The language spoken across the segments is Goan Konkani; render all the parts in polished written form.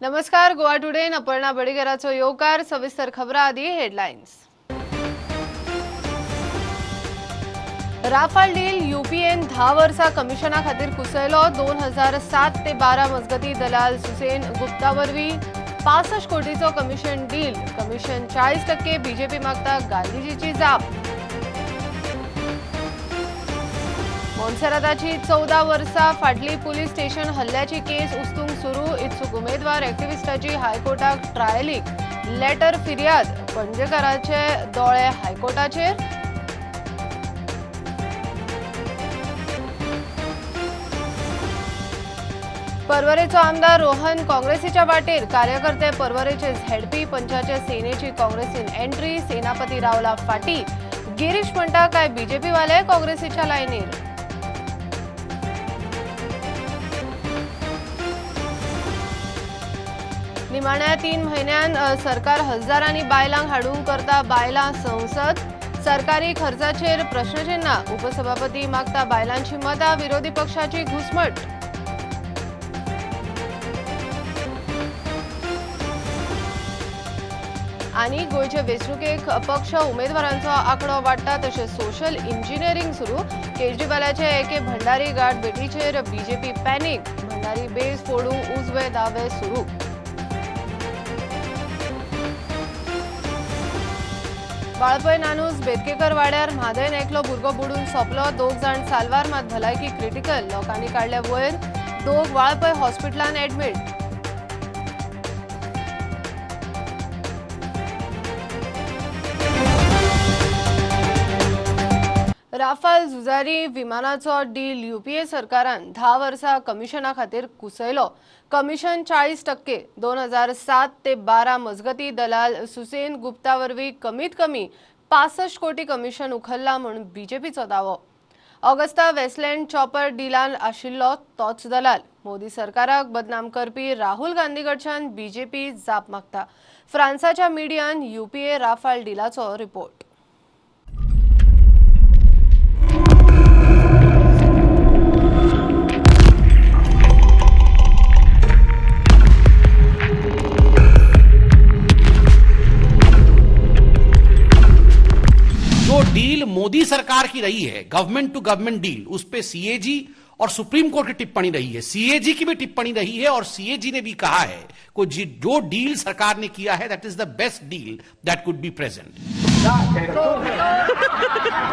नमस्कार, गोवा टुडे अपर्णा बडीगराचो येवकार. सविस्तर खबरां आदी हेडलायन्स. राफाल डील यूपीएन 10 वर्सां कमिशना खातीर कुसयलो. 2007 ते 12 मजगती दलाल सुसेन गुप्ता वरवीं 65 कोटीचो कमिशन डील. कमिशन 40%. बीजेपी मागता गांधीजीची जाप. मोन्सेराताची 14 वर्सां फाटली पुलीस स्टेशन हल्ल्याची केस उस्तूंक सुरू. इत्सूक उमेदवार एक्टिविस्टाची हायकोर्टाक ट्रायलीक लेटर फिर्याद. पणजेकाराचे दोळे हायकोर्टाचेर. पर्वरेचो आमदार रोहन काँग्रेसीच्या वाटेर. कार्यकर्ते पर्वरेचे झेडपी पंचाचे सेनेची काँग्रेसीन एंट्री. सेनापती रावला फाटी. गिरीश म्हणटा काय बीजेपी वाले काँग्रेसीच्या लायनीर. निमाण्या 3 म्हयन्यान सरकार हजारांनी बायलांक हाडूंक करता बायलां संसद. सरकारी खर्चाचेर प्रश्नचिन्ह. उपसभापती मागता बायलांची मतां. विरोधी पक्षाची घुसमट. आनी गोंयचे वेंचणुकेक पक्ष उमेदवारांचो आंकडो वाडटा तशें सोशल इंजिनियरींग सुरू. केजरीवालाचे एके भंडारी गाठ भेटीचेर बीजेपी पॅनिक. भंडारी बेस फोडूंक उजवे दावे सुरू. वाळपय नानूस बेतकेकर वाड्यार म्हादयन एकलो भुरगो बुडून सोंपलो. 2 जाण साल्वार, मात भलायकी क्रिटिकल. लोकांनी काडले वयर. 2 वाळपय हॉस्पिटलान ऍडमीट. राफाल झुजारी विमानाचो डील यूपीए सरकारान 10 वर्सां कमिशना खातीर कुसयलो. कमिशन 40%. 2007 ते 12 मजगती दलाल सुसेन गुप्ता वरवीं कमीत कमी 65 कोटी कमिशन उखल्ला म्हूण बीजेपीचो दावो. ऑगस्टा वेस्टलँड चॉपर डिलान आशिल्लो तोच दलाल. मोदी सरकाराक बदनाम करपी राहुल गांधी कडच्यान बीजेपी जाप मागता. फ्रांसाच्या मिडियान यूपीए राफाल डिलाचो रिपोर्ट. डील मोदी सरकार की रही है, गवर्नमेंट टू गवर्नमेंट डील, उस पे सीएजी और सुप्रीम कोर्ट की टिप्पणी रही है, सीएजी की भी टिप्पणी रही है और सीएजी ने भी कहा है कि जो डील सरकार ने किया है that is the best deal that could be present.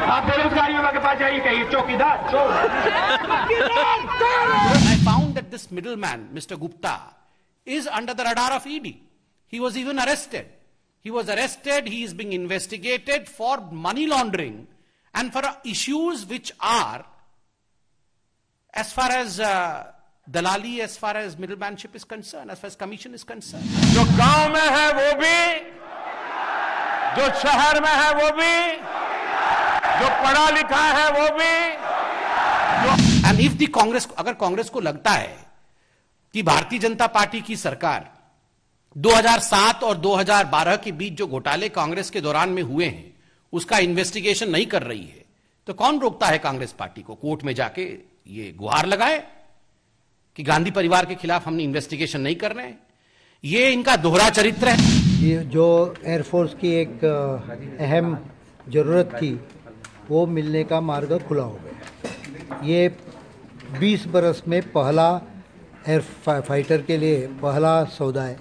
आप बेरोजगारी के पास जाइए, कहिए चौकीदार। I found that this middle man mister Gupta is under the radar of ED. He was even arrested. He was arrested, he is being investigated for money laundering and for issues which are, as far as dalali, as far as middlemanship is concerned, as far as commission is concerned. जो गांव में है वो भी, जो शहर में है वो भी, जो पढ़ा लिखा है वो भी. And if the Congress, अगर कांग्रेस को लगता है कि भारतीय जनता पार्टी की सरकार 2007 और 2012 के बीच जो घोटाले कांग्रेस के दौरान में हुए हैं उसका इन्वेस्टिगेशन नहीं कर रही है, तो कौन रोकता है कांग्रेस पार्टी को कोर्ट में जाके ये गुहार लगाए कि गांधी परिवार के खिलाफ हमने इन्वेस्टिगेशन नहीं कर रहे हैं? ये इनका दोहरा चरित्र है। ये जो एयरफोर्स की एक अहम जरूरत थी वो मिलने का मार्ग खुला हो गया। ये 20 बरस में पहला एयर फाइटर के लिए पहला सौदा है,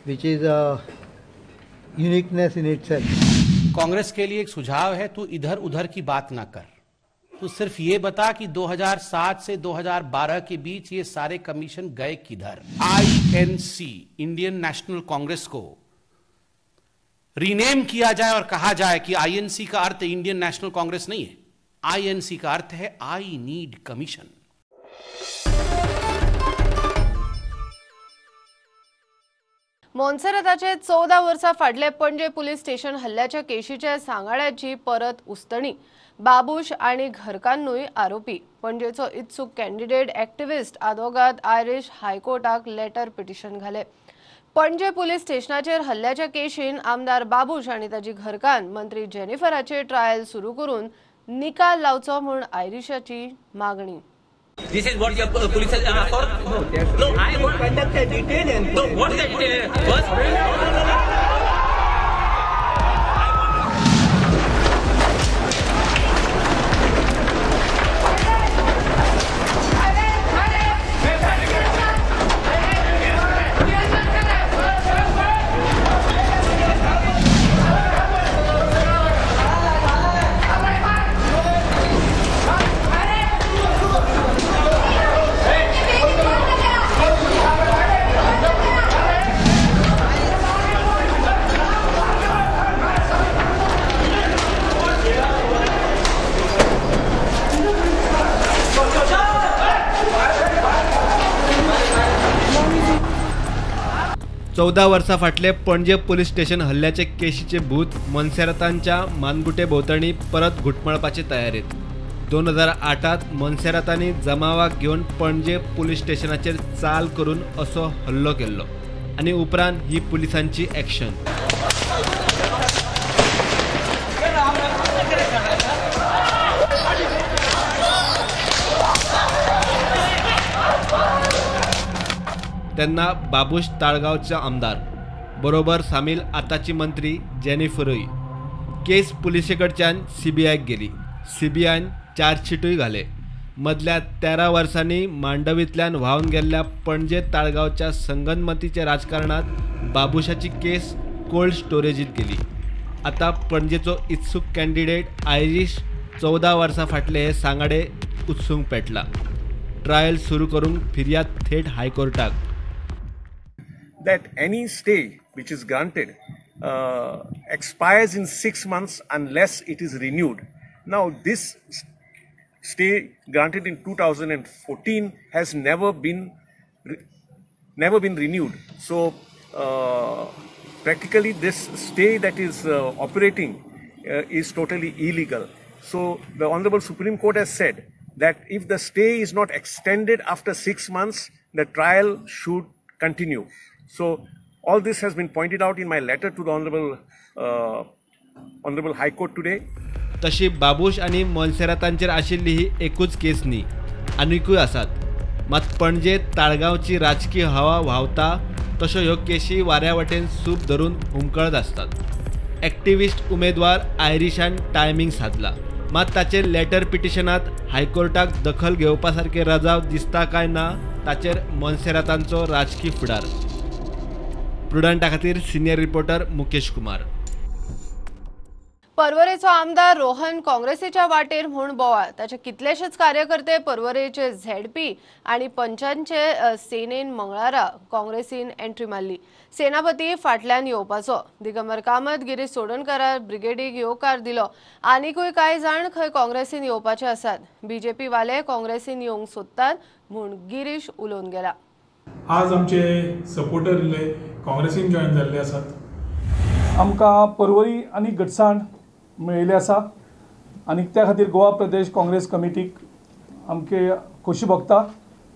which is a uniqueness in itself. Congress K लिए एक सुझाव है, तू इधर उधर की बात ना कर, तू सिर्फ ये बता कि 2007 से 2012 के बीच ये सारे कमीशन गए किधर। आईएनसी, इंडियन नेशनल कांग्रेस को रीनेम किया जाए और कहा जाए कि आईएनसी का अर्थ इंडियन नेशनल कांग्रेस नहीं है, आईएनसी का अर्थ है I need commission. मोन्सेराताचे 14 वर्सां फाटले पणजे पुलीस स्टेशन हल्ल्याच्या केशीच्या सांगाड्याची परत उस्तणी. बाबूश आनी घरकान्नूय आरोपी. पणजेचो इत्सूक कॅन्डिडेट एक्टिविस्ट आदोगाद आयरिश हायकोर्टाक लेटर पिटिशन घाले. पणजे पुलीस स्टेशनाचेर हल्ल्याच्या केशीन आमदार बाबूश आनी ताची घरकान्न मंत्री जेनिफराचे ट्रायल सुरू करून निकाल लावचो म्हूण आयरिशाची मागणी. This is what your police has asked for? No, I want to conduct a detailed inquiry. No, what is the detail? First, 14 वर्सां फाटले पणजे पुलीस स्टेशन हल्ल्याचे केशीचे भूत मोन्सेरातांच्या मानगुटे भोंवतणी परत घुटमळपाचे तयारेत. 2008 मोन्सेरातांनी जमावाक घेवन पणजे पुलीस स्टेशनाचेर चाल करून असो हल्लो केल्लो आनी उपरांत ही पुलिसांची एक्शन. तेन्ना बाबूश ताळगांवचे आमदार बरोबर सामील आतांची मंत्री जेनिफरूय. केस पुलिसे कडच्यान सीबीआयक गेली. सीबीआयन चार्जशीटूय घाले. मदल्या 13 वर्सांनी मांडवींतल्यान व्हांवन गेल्ल्या पणजे ताळगांवच्या संगनमतीच्या राजकारणांत बाबूशाची केस कोल्ड स्टोरेजींत गेली. आतां पणजेचो इत्सूक कॅन्डिडेट आयरीश 14 वर्सां फाटले हे सांगाडे उत्सूंक पेटला. ट्रायल सुरू करूंक फिर्याद थेट हायकोर्टाक. That any stay which is granted expires in 6 months unless it is renewed. Now this stay granted in 2014 has never been renewed. So practically this stay that is operating is totally illegal. So the Honorable Supreme Court has said that if the stay is not extended after 6 months, the trial should continue. So all this has been pointed out in my letter to the Honorable High Court today. तशी बाबूश आनी मोन्सेरातांचेर आशिल्ली ही एकूच केस न्ही, आनिकूय आसात. मात पणजे ताळगांवची राजकीय हवा व्हांवता तश्यो ह्यो केशी वाऱ्या वटेन सूप धरून हुमकळत आसतात. एक्टिविस्ट उमेदवार आयरिशान टायमींग सादला, मात ताचेर लेटर पिटिशनांत हायकोर्टाक दखल घेवपा सारके रजाव दिसता काय ना ताचेर मोन्सेरातांचो राजकी फुडार. प्रुडंटा खातीर सिनियर रिपोर्टर मुकेश कुमार. पर्वरेचो आमदार रोहन काँग्रेसीच्या वाटेर म्हूण बोवाळ. ताचे कितलेशेच कार्यकर्ते पर्वरेचे झेडपी आनी पंचांचे सेनेन मंगळारा काँग्रेसीन एंट्री मारली. सेनापती फाटल्यान येवपाचो. दिगंबर कामत, गिरीश चोडणकारा ब्रिगेडीक येवकार दिलो. आनिकूय कांय जाण खंय काँग्रेसीन येवपाचे आसात. बीजेपी वाले काँग्रेसीन येवंक सोदतात म्हूण गिरीश उलोवन गेला. आज आमचे सपोर्टर इल्ले काँग्रेसीन जॉयन जाल्ले आसात. आमकां पर्वरी आनी घटसाण मेळिल्ली आसा आनी त्या खातीर गोवा प्रदेश काँग्रेस कमिटीक आमके खोशी भोगता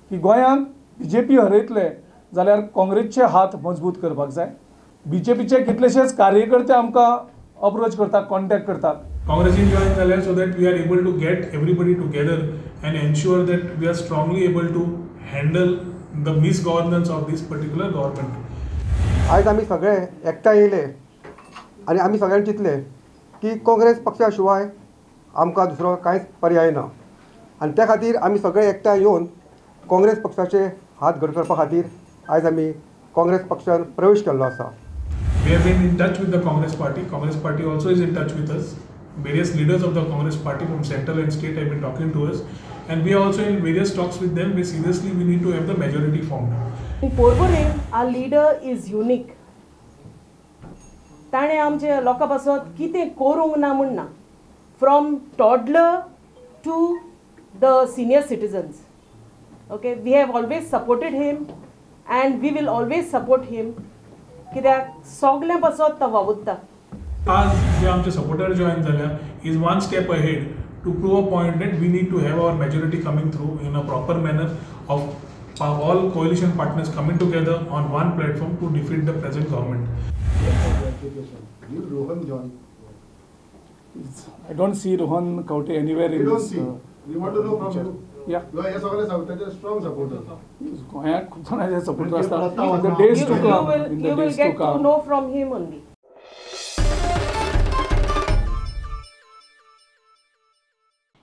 की गोंयांत बीजेपी हरयतले जाल्यार काँग्रेसचे हात मजबूत करपाक जाय. बीजेपीचे कितलेशेच कार्यकर्ते आमकां अप्रोच करतात, कॉन्टॅक्ट करतात. काँग्रेसीन जॉयन जाल्यार so that we are able to get everybody together and ensure that we are strongly able to handle the misgovernance of this particular government. आयज आमी सगळे एकठांय येयले आनी आमी सगळ्यांनी चिंतलें की काँग्रेस पक्षा शिवाय आमकां दुसरो कांयच पर्याय ना आनी त्या खातीर आमी सगळे एकठांय येवन काँग्रेस पक्षाचे हात घट करपा खातीर आयज आमी काँग्रेस पक्षान प्रवेश केल्लो आसा. We have been in touch with the Congress party. Congress party also is in touch with us. Various leaders of the Congress party from central and state have been talking to us, and we are also in various talks with them. We seriously we need to have the majority formed. In Porvorim, our leader is unique. ताणें आमचे लोकां पासत कितें करूंक ना म्हूण ना, from toddler to the senior citizens. Okay, we have always supported him and we will always support him. कित्याक सगळ्यां पासत तो वावुरता. आज जे आमचे सपोर्टर जॉईन जाल्या is one step ahead to prove a point that we need to have our majority coming through in a proper manner of all coalition partners coming together on one platform to defeat the present government. Will Rohan join? I don't see Rohan Khaunte anywhere in this. We want to know from you. या हे सगळे सावंताचे स्ट्रॉंग सपोर्टर. गोंयांत खूब जाणांचे सपोर्टर आसता. In the days to come, in the You will days to get to come. know from him only.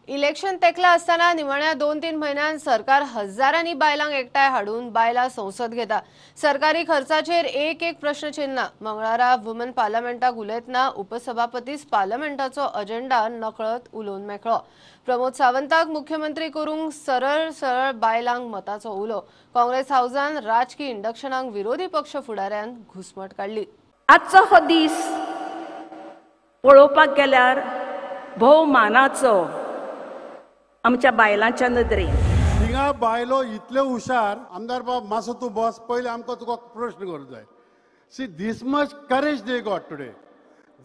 Election तेकला आसतना निमाण्या 2-3 म्हयन्यान सरकार हजारांनी बायलांक एकठांय हाडून बायलां संसद घेता. सरकारी खर्चाचेर एक एक प्रश्न चिन्ह. मंगळारा वुमन पार्लमेंटाक उलयतना उपसभापतीच पार्लमेंटाचो अजेंडा नकळत उलोवन मेकळो. प्रमोद सावंताक मुख्यमंत्री करूंक सरळ सरळ बायलांक मताचो उलो. काँग्रेस हावजान राजकी इंडक्शनाक विरोधी पक्ष फुडाऱ्यान घुसमट काडली. आजचो हो दीस पळोवपाक गेल्यार भोव मानाचो आमच्या बायलांच्या नदरेन. थिंगा बायलो इतल्यो हुशार. आमदार बाब मातसो तूं बस, पयलीं आमकां तुका प्रश्न करूंक जाय. See this much courage they got today,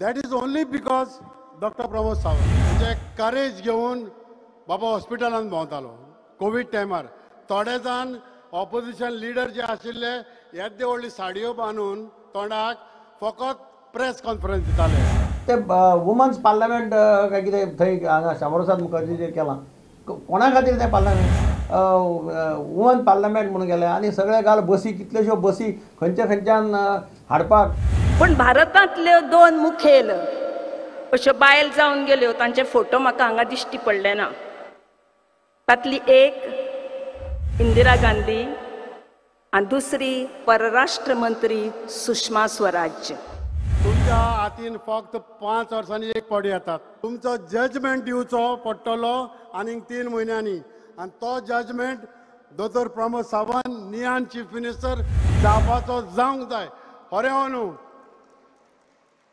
that is only because doctor Pramod Sawant म्हणजे करेज घेवन बाबा हॉस्पिटलान भोंवतालो कोवीड टायमार. थोडे जाण ऑपोजिशन लिडर जे आशिल्ले येद्यो व्हडली साडयो बांदून तोंडाक फकत प्रेस कॉन्फरन्स दिताले. ते वुमन्स पार्लमेंट काय कितें थंय हांगा श्यामप्रसाद मुखर्जीचेर केलां. कोणा खातीर तें पार्लमेंट वुमन पार्लमेंट म्हणून गेलें आनी सगळे घाल बसी, कितल्योश्यो बसी खंयच्या खंयच्यान हाडपाक. पूण भारतांतल्यो 2 मुखेल अश्यो बायल जावन गेल्यो, तांचे फोटो म्हाका हांगा दिश्टी पडले ना. तांतली एक इंदिरा गांधी आनी दुसरी परराष्ट्र मंत्री सुषमा स्वराज्य. तुमच्या हातीन फक्त 5 वर्सांनी एक पावटी येतात. तुमचो जजमेंट दिवचो पडटलो आनीक 3 म्हयन्यांनी, आनी तो जजमेंट दोतोर प्रमोद सावंत नियान चीफ मिनिस्टर जावपाचो जावंक जाय. खरें हो न्हू?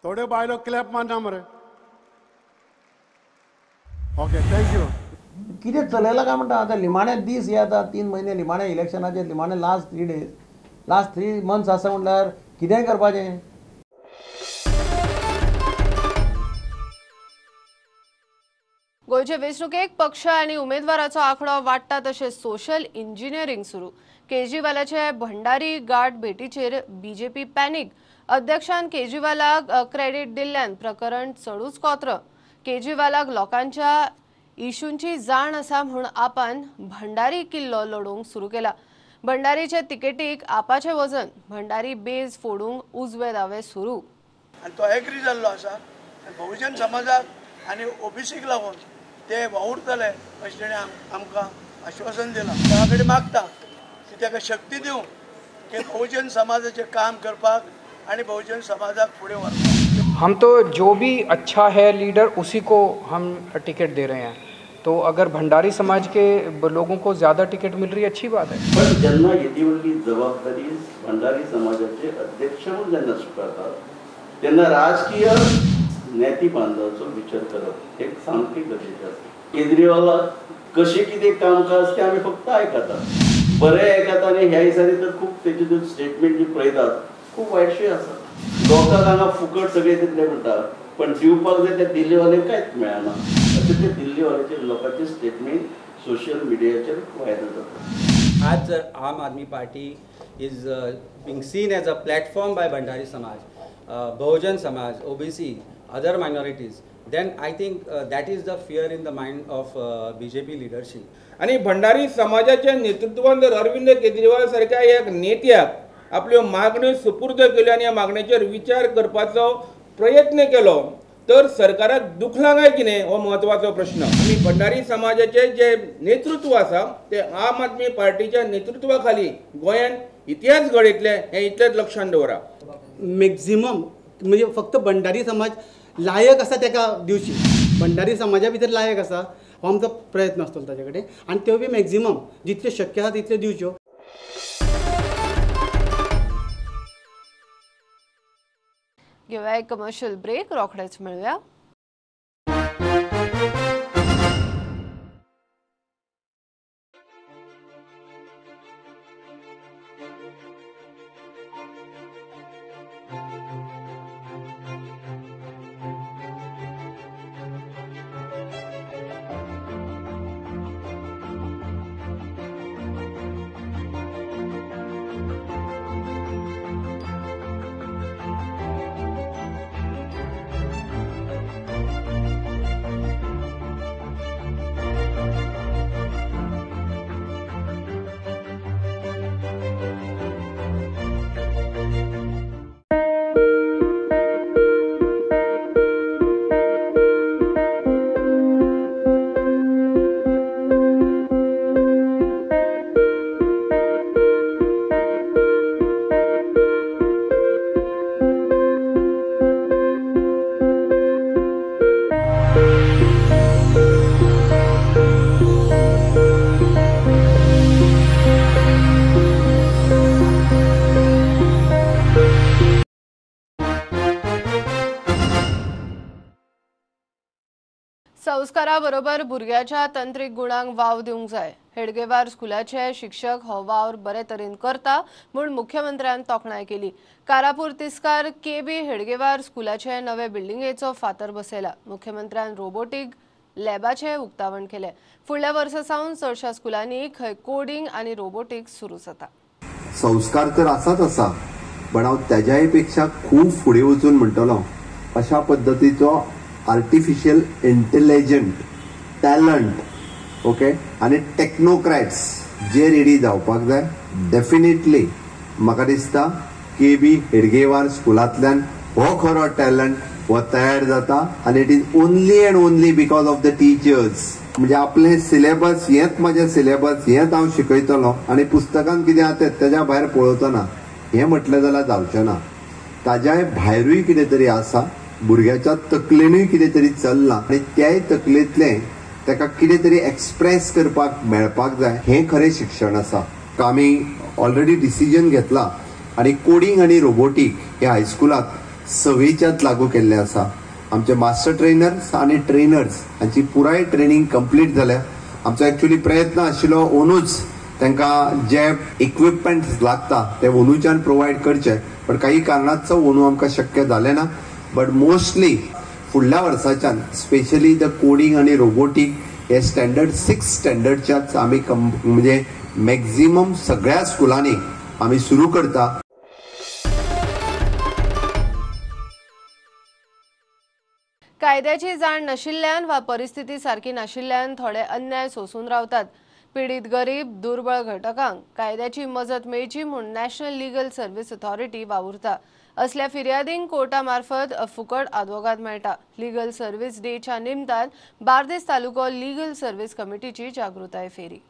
थोड्यो बायलो क्लॅप मारना मरे. Okay, thank you. कितें चलयलां काय म्हणटा आतां निमाणे दीस हे आतां 3 म्हयने निमाणे इलेक्शनाचे निमाणे लास्ट 3 डेज, लास्ट 3 मंथ्स आसा म्हणल्यार कितेंय करपाचें. गोंयचे वेंचणुकेक पक्ष आनी उमेदवाराचो आंकडो वाडटा तशें सोशल इंजिनियरींग सुरू. केजरीवालाचे भंडारी गाठ भेटीचेर बीजेपी पॅनिक. अध्यक्षान केजरीवालाक क्रेडीट दिल्ल्यान प्रकरण चडूच कोत्र. केजरीवालाक लोकांच्या इशूंची जाण आसा म्हूण आपान भंडारी किल्लो लडोवंक सुरू केला. भंडारीचे तिकेटीक आपाचें वजन. भंडारी बेज फोडूंक उजवे दावे सुरू. आनी तो एग्री जाल्लो आसा. बहुजन समाजाक आनी ओबीसीक लागून ते वावुरतले अशें तेणें आमकां आश्वासन दिलां. देवा कडेन मागता की ताका शक्ती दिवं की बहुजन समाजाचें काम करपाक आनी बहुजन समाजाक फुडें व्हरपाक. हम तो जो भी अच्छा है लीडर उसी को हम टिकट दे रहे हैं, तो अगर भंडारी समाज के लोगों को ज़्यादा टिकट मिल रही है अच्छी बात है. पण ज्यांना येदी व्हडली जबाबदारी भंडारी समाजाचे अध्यक्ष म्हणून ज्यांना स्वीकारतात त्यांना राजकीय ज्ञाती बांधवाचो विचार करप हे सामकें गरजेचें आसा. केजरीवाला कशें कितें कामकाज तें आमी फक्त आयकतात, बरें आयकता आनी ह्या दिसांनी तर खूब तेजे स्टेटमेंट जी पळयतात खूब वायटशें आसा. लोकांक हांगा फुकट सगळें दितलें म्हणटा, पण दिवपाक जाय त्या दिल्लीवाल्यांक कांयच मेळना. अशें ते दिल्लीवाल्याचे लोकांचे स्टेटमेंट सोशल मिडियाचेर व्हायरल जाता. आज जर Aam Aadmi Party is being seen as a platform by Bhandari Samaj, Bahujan Samaj, OBC, other minorities, then I think that is the fear in the mind of BJP leadership. आनी भंडारी समाजाच्या नेतृत्वान जर अरविंद केजरीवाल सारक्या एक नेत्याक आपल्यो मागण्यो सुपूर्द केल्यो आनी ह्या मागण्याचेर विचार करपाचो प्रयत्न केलो तर सरकाराक दुखलां काय कितें हो म्हत्वाचो प्रश्न. आमी भंडारी समाजाचे जे नेतृत्व आसा ते आम आदमी पार्टीच्या नेतृत्वा खाली गोंयांत इतिहास घडयतले हें इतलेंच लक्षांत दवरा. मॅक्झिमम म्हणजे फक्त भंडारी समाज लायक आसा ताका दिवची, भंडारी समाजा भितर लायक आसा हो आमचो प्रयत्न आसतलो ताजे कडेन, आनी त्यो बी मॅक्झिमम जितल्यो शक्य आसा तितल्यो दिवच्यो. घेवया एक कमर्शियल ब्रेक, रोखडेच मेळुया. संस्कारा बरोबर भुरग्याच्या तंत्रीक गुणांक वाव दिवंक जाय. हेडगेवार स्कुलाचे शिक्षक हो वावर बरे तरेन करता म्हूण मुख्यमंत्र्यान तोखणाय केली. कारापूर तिस्कार के.बी. हेडगेवार स्कुलाचे नवे बिल्डिंगेचो फातर बसयला. मुख्यमंत्र्यान रोबोटीक लॅबाचें उक्तावण केलें. फुडल्या वर्सा सावन चडशा स्कुलांनी खंय कोडिंग आनी रोबोटिक्स सुरू जाता. संस्कार तर आसाच आसा, पण हांव तेज्याय पेक्षा खूब फुडें वचून म्हणटलो अशा पद्दतीचो आर्टिफिशियल इंटेलिजंट टॅलंट ओके आनी टेक्नोक्रॅट्स जे रेडी जावपाक जाय. डेफिनेटली म्हाका दिसता के.बी. हेडगेवार स्कुलांतल्यान हो खरो टॅलंट हो तयार जाता आनी it is only and only because of the teachers. म्हणजे आपले सिलेबस हेंच म्हाजें सिलेबस हेंच हांव शिकयतलो आनी पुस्तकान कितें आसा तें तेज्या भायर पळोवचो हें म्हटलें जाल्यार जावचें ना. ताज्याय भायरूय कितें तरी आसा, भुरग्याच्या तकलेनूय कितें तरी चल्लां आनी त्याय तकलेंतलें ताका कितें तरी एक्सप्रेस करपाक मेळपाक जाय. हें खरें शिक्षण आसा. आमी ऑलरेडी डिसिजन घेतला आनी कोडिंग आनी रोबोटीक हे हायस्कुलाक सवेच्यात लागू केल्लें आसा. आमचे मास्टर ट्रेनर्स आनी ट्रेनर्स हांची पुराय ट्रेनिंग कंप्लीट जाल्या. आमचो एक्चुअली प्रयत्न आशिल्लो ओनूच तांकां जे इक्विपमेंट्स लागता ते ओनूच्यान प्रोवायड करचे, पण काही कारणास्तव ओनू आमकां शक्य जालें ना. बट मोस्टली फुडल्या वर्साच्यान स्पेशली the coding आनी रोबोटीक हे स्टँडर्ड 6 स्टँडर्डच्याच आमी म्हणजे मॅक्झिमम सगळ्या स्कुलांनी आमी सुरू करता. कायद्याची जाण नाशिल्ल्यान वा परिस्थिती सारकी नाशिल्ल्यान थोडे अन्याय सोसून रावतात. पीडित गरीब दुर्बळ घटकांक कायद्याची मजत मेळची म्हूण नॅशनल लीगल सर्व्हिस ऑथॉरिटी वावुरता. असल्या फिर्यादींक कोर्टा मार्फत फुकट आदवोगाद मेळटा. लीगल सर्व्हिस डेच्या निमतान बार्देस तालुको लीगल सर्व्हिस कमिटीची जागृताय फेरी.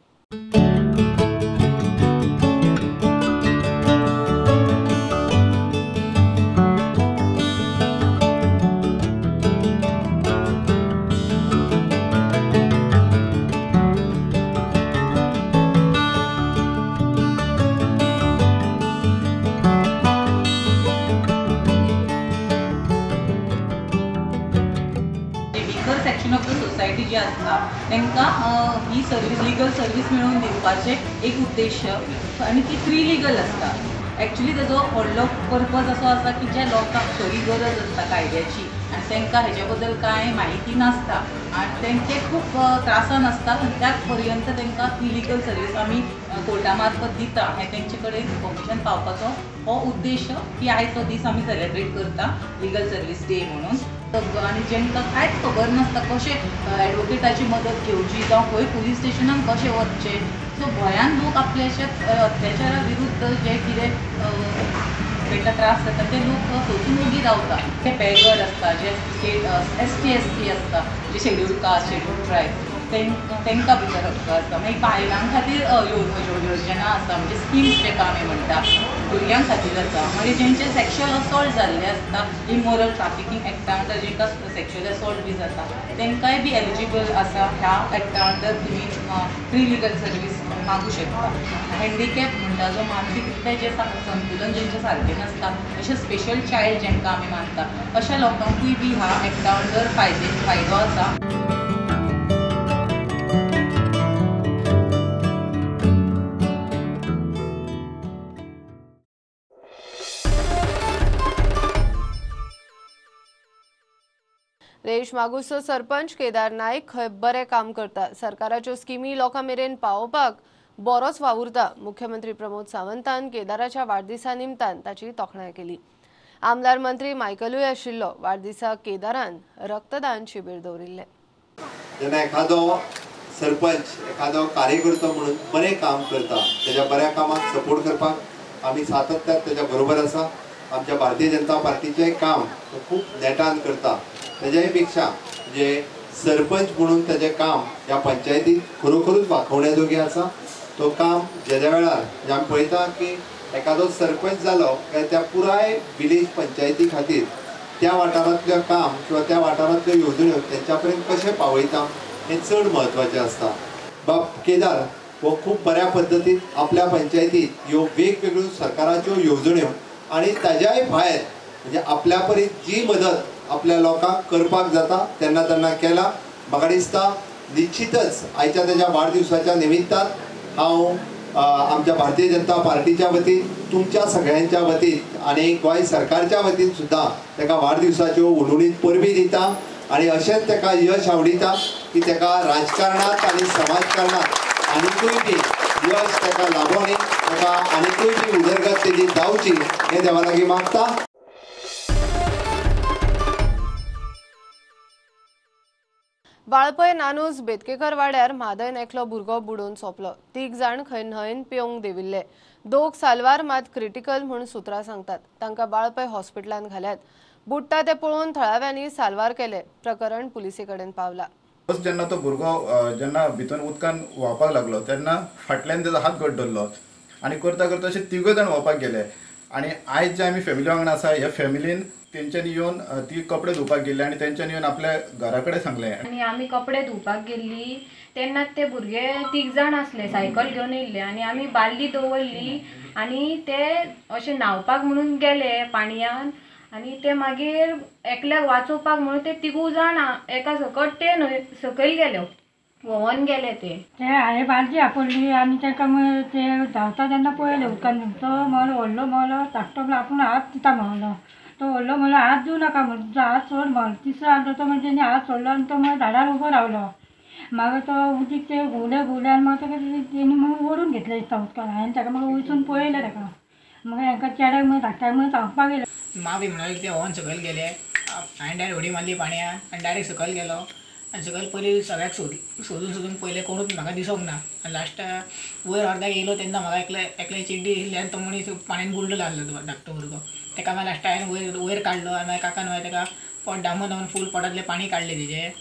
जी आसता तांकां ही सर्वीस लिगल सर्वीस मेळोवन दिवपाचें एक उद्देश आनी ती फ्री लिगल आसता. एक्चुली ताजो व्हडलो पर्पज असो आसा की ज्या लोकांक खरी गरज आसता कायद्याची आनी तांकां हेजे बद्दल कांय म्हायती नासता आनी तेंचे खूब त्रासान आसता आनी त्या पर्यंत तांकां ही लिगल सर्वीस आमी कोर्टा मार्फत दिता हें तेंचे कडेन इन्फॉर्मेशन पावपाचो हो उद्देश की आयचो दीस आमी सेलेब्रेट करता लिगल सर्वीस डे म्हणून. आनी जेंकां कांयच खबर नासता कशें एडवोकेटाची मदत घेवची जावं खंय पुलीस स्टेशनान कशें वचचें, सो भंयान लोक आपल्याच्या अत्याचारा विरुद्ध जे कितें तांकां त्रास जाता ते लोक सोसून ओगी रावता. ते बेगर आसता जे स्टेट ST SC आसता जे शेड्यूल कास्ट शेड्यूल ट्रायब तांकां भितर हक्क आसता. मागीर बायलां खातीर योजना आसा म्हणजे स्किम्स जेका आमी म्हणटा भुरग्यां खातीर आसा. मागीर जेंचे सेक्शुअल असॉल्ट जाल्ले आसता इमोरल ट्राफिकींग एक्टा अंडर जेंकां सेक्शुअल असॉल्ट बी जाता तांकांय बी एलिजिबल आसा ह्या एक्टा अंडर तुमी फ्री लिगल सर्वीस मागूं शकता. हँडिकॅप म्हणटा जो मानसीक रित्या जे संतुलन जेंचें सारकें नासता अशें स्पेशल चायल्ड जेंकां आमी मानता अशा लोकांकूय बी ह्या एक्टा अंडर फायदो आसा. रेश मागूसचो सरपंच केदार नाईक खंय बरें काम करता. सरकाराच्यो स्किमी लोकां मेरेन पावोवपाक बरोच वावुरता. मुख्यमंत्री प्रमोद सावंतान केदाराच्या वाडदिसा निमतान ताची तोखणाय केली. आमदार मंत्री मायकलूय आशिल्लो. वाडदिसा केदारान रक्तदान शिबीर दवरिल्लें. जेन्ना एखादो सरपंच एखादो कार्यकर्तो म्हणून बरें काम करता तेज्या बऱ्या कामाक सपोर्ट करपाक आमी सातत्यान तेज्या बरोबर आसा. आमच्या भारतीय जनता पार्टीचें काम तो खूब नेटान करता. तेज्याय पेक्षा म्हणजे सरपंच म्हणून तेजें काम ह्या पंचायतीत खरोखरूच वाखोवण्या जोगे आसा. तो काम जेज्या वेळार म्हणजे आमी पळयता की एखादो सरपंच जालो काय त्या पुराय विलेज पंचायती खातीर त्या वाठारांतलें काम किंवा त्या वाठारांतल्यो येवजण्यो तेंच्या पर्यंत कशें पावयता हें चड म्हत्वाचें आसता. बाब केदार हो खूब बऱ्या पद्दतीन आपल्या पंचायतीत ह्यो वेगवेगळ्यो सरकाराच्यो येवजण्यो आनी ताज्याय भायर म्हणजे आपल्या परी जी मदत आपल्या लोकांक करपाक जाता तेन्ना तेन्ना केला. म्हाका दिसता निश्चितच आयच्या तेज्या वाडदिवसाच्या निमित्तान हांव आमच्या भारतीय जनता पार्टीच्या वतीन, तुमच्या सगळ्यांच्या वतीन आनी गोंय सरकारच्या वतीन सुद्दां ताका वाडदिवसाच्यो उलोवणीत परबीं दिता आनी अशेंच ताका यश आवडिता की ताका राजकारणांत आनी समाजकारणांत आनिकूय बी यश ताका लाभोनी, ताका आनिकूय बी उदरगत तेजी जावची हें देवा लागीं मागता। वाळपय नानूस बेतकेकर वाड्यार म्हादयन एकलो भुरगो बुडोवन सोंपलो। 3 जाण खंय न्हंयन पिवंक देविल्ले, 2 सालवार मात क्रिटिकल म्हूण सुत्रां सांगतात। तांकां वाळपय हॉस्पिटलांत घाल्यात। बुडटा ते पळोवन थळाव्यांनी सालवार केले। प्रकरण पुलिसे कडेन पावला। जेन्ना तो भुरगो जेन्ना भितर उदकान व्हांवपाक लागलो तेन्ना फाटल्यान तेजो हात घट धरलो आनी करता करता अशे तिगूय जाण व्हांवपाक गेले आनी आयज जे आमी फॅमिली वांगडा आसा ह्या फॅमिलीन तेंच्यांनी येवन ती कपडे धुवपाक गेल्ली आनी तेंच्यांनी येवन आपल्या घरा कडेन सांगलें। आनी आमी कपडे धुवपाक गेल्ली तेन्ना ते भुरगे 3 जाण आसले, सायकल घेवन येयल्ले आनी आमी बाल्ली दवरली आनी ते अशे न्हांवपाक म्हणून गेले पाणयान आनी ते मागीर एकल्याक वाचोवपाक म्हणून ते 3 जाण एका सकट ते न्हंय सकयल गेले, व्होंवन गेले ते। ते हांवें बालदी आपडली आनी ताका ते धांवता तेन्ना पळयलें उदकान, तो म्हणलो व्हडलो म्हणलो धाकटो म्हणलो आपूण हात दिता म्हणलो, तो व्हडलो म्हणलो हात दिवं नाका म्हणलो, तुजो हात सोड म्हणलो। तिसरो आसलो तो म्हणजे तेणी हात सोडलो आनी तो मागीर झाडार उबो रावलो। मागीर तो उदीक ते घुंवले घुंवले आनी मागीर ताका तेणी मागीर ओडून घेतलें दिसता उदकान। हांवें ताका मागीर वचून पळयलें ताका, मागीर हांकां चेड्याक मागीर धाकट्याक मागीर सांगपाक गेलें। मावी म्हणून ते व्होवन सकयल गेले, हांवें डायरेक्ट उडी मारली पाणयान आनी डायरेक्ट सकयल गेलो आनी सकयल पयलीं सगळ्याक सोदून सोदून पयलें कोणूच म्हाका दिसोंक ना आनी लास्टाक वयर अर्द्याक येयलो तेन्ना म्हाका एकले चिड्डी दिसली आनी तो मनीस पाणयान बुडलेलो आसलो धाकटो भुरगो। ताका मागीर लास्टाक हांवें वयर काडलो आनी मागीर काकान मागीर ताका पोट दामून दामून फूल पोटांतलें पाणी काडलें तेजें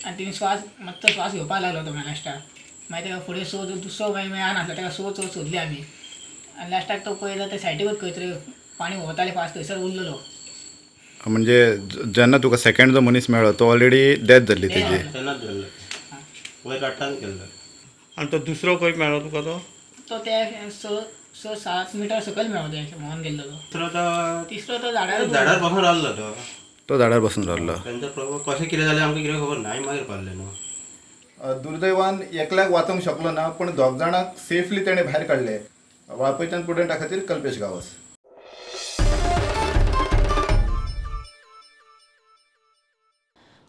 आनी तेणी श्वास मातसो श्वास घेवपाक लागलो तो मागीर लास्टाक। मागीर ताका फुडें सोद दुसरो मागीर मेळनासलो, ताका सोद सोद सोदले आमी आनी लास्टाक तो पळयलो ते सायडीकूच खंय तरी पाणी व्हांवतालें फास्ट, थंयसर उरलेलो। म्हणजे जेन्ना तुका सेकंड जो मनीस मेळ्ळो तो ऑलरेडी डेथ जाल्ली तेजी, तेन्नाच जाल्लो वयर काडटान केल्लो। आनी तो दुसरो खंय मेळ्ळो तुका? तो तो ते 6 7 मिटर सकयल मेळ्ळो, ते व्हांवन गेल्लो तो। तिसरो तो झाडार बसून रावलो, तो झाडार बसून रावलो। तेंचो प्रभाव कशें कितें जालें आमकां कितें खबर ना, आमी मागीर पावले न्हू। दुर्दैवान एकल्याक वाचोवंक शकलो ना, पूण 2 जाणांक सेफली तेणें भायर काडले। वाळपयच्यान प्रुडंटा खातीर कल्पेश गांवस।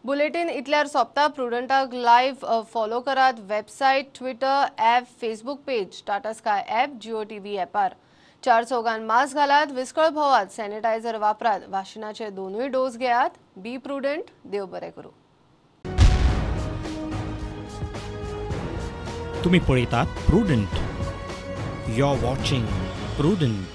बुलेटिन इतल्यार सोंपता। प्रुडंटाक लायव्ह फॉलो करात website, Twitter, app, Facebook page, Tata Sky app, Jio TV ॲपार। 4 Chaugan mask घालात, विस्कळ भोवात, सॅनिटायझर वापरात, वाशिनाचे 2 डोस घेयात। बी प्रुडंट। देव बरें करूं। तुम्ही पळयतात Prudent. You are watching Prudent.